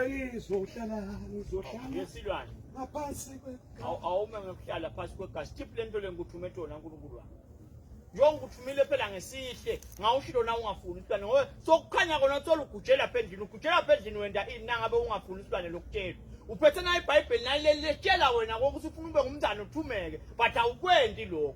Ngizohlala ngizohlala Ngesilwane. ngaphansi kwe Awume ngekuhlala phansi kwegasi. Tip lento lengikuthume tona uNkulunkulu wami. Njengoba ngikuthumile phela ngesihle, ngawushilo na ungafuni isilwane ngoba sokukhanya kona uthola ugujela lapha endlini, ugujela lapha endlini wenda ini nangabe ungafuni isilwane lokutshela. Uphethe na iBhayibheli naleli letshela wena kokuthi ufuna ube ngumntana uthumeke, but awukwendi lokho.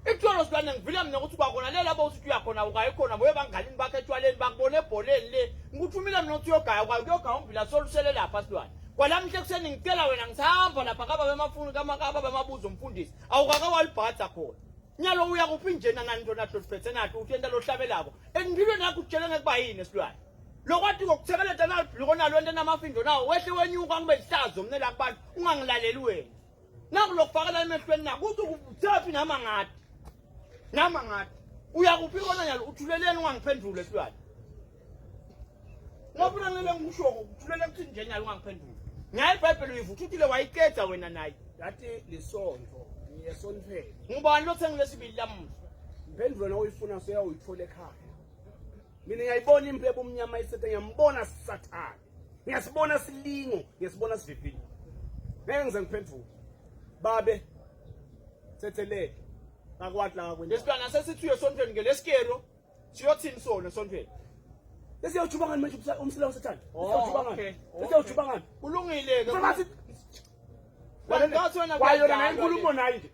Itholo silwane ngivile mina ukuthi kwakona le lapho uthi uyakhona ukayi khona boye bangalini bakhe etshwaleni bakubona ebholeni le ngikuthumile mina ukuthi uyogaya ukayi kuyogaya umbila solusele lapha silwane kwalamhla ekuseni ngicela wena ngisahamba lapha kababa emafuni kababa emabuzo umfundisi awukake walibhadza khona nyalo uya kuphi njena nani nto nathi loliphethe nathi uthi enta lohlabelako empilweni yakho utshele ngekuba yini silwane lokwathi ngokuthekeleta nalibhuluko nalo ento enamafindo nawo wehle wenyuka ngibe lihlazo mne la kubantu ungangilaleli wena naku lokufakela emehlweni naku uthi uthaphi nama ngathi nama ngathi uyakuphi kona nyalo uthuleleni ungangiphendule silwane ngoba unangele ngikushoko uthulele kuthini nje nyalo ungangiphenduli ngaye ibhayibheli uyivuthutile wayiqeda wena naye yathi lisonto ngiye esontweni ngubani lothenga lesibili lamuhla impendulo na uyifuna soyawuyithola ekhaya mina ngiyayibona impi ebumnyama isethe ngiyambona sathane ngiyasibona silingo ngiyasibona sivivinyo ngeke ngize ngiphendule babe thethelele ngakwati la kwena lesilwana sesithi uyesontweni ngelesikero siyothini sona esontweni Lesiyawujuba ngani manje umsila wasathane? Oh, Lesiyawujuba ngani? okay. Lesiyawujuba ngani? Kulungile ke. Sengathi Ngathi wena kwayona kuyadalwa nayo inkulumo le. nayo nje.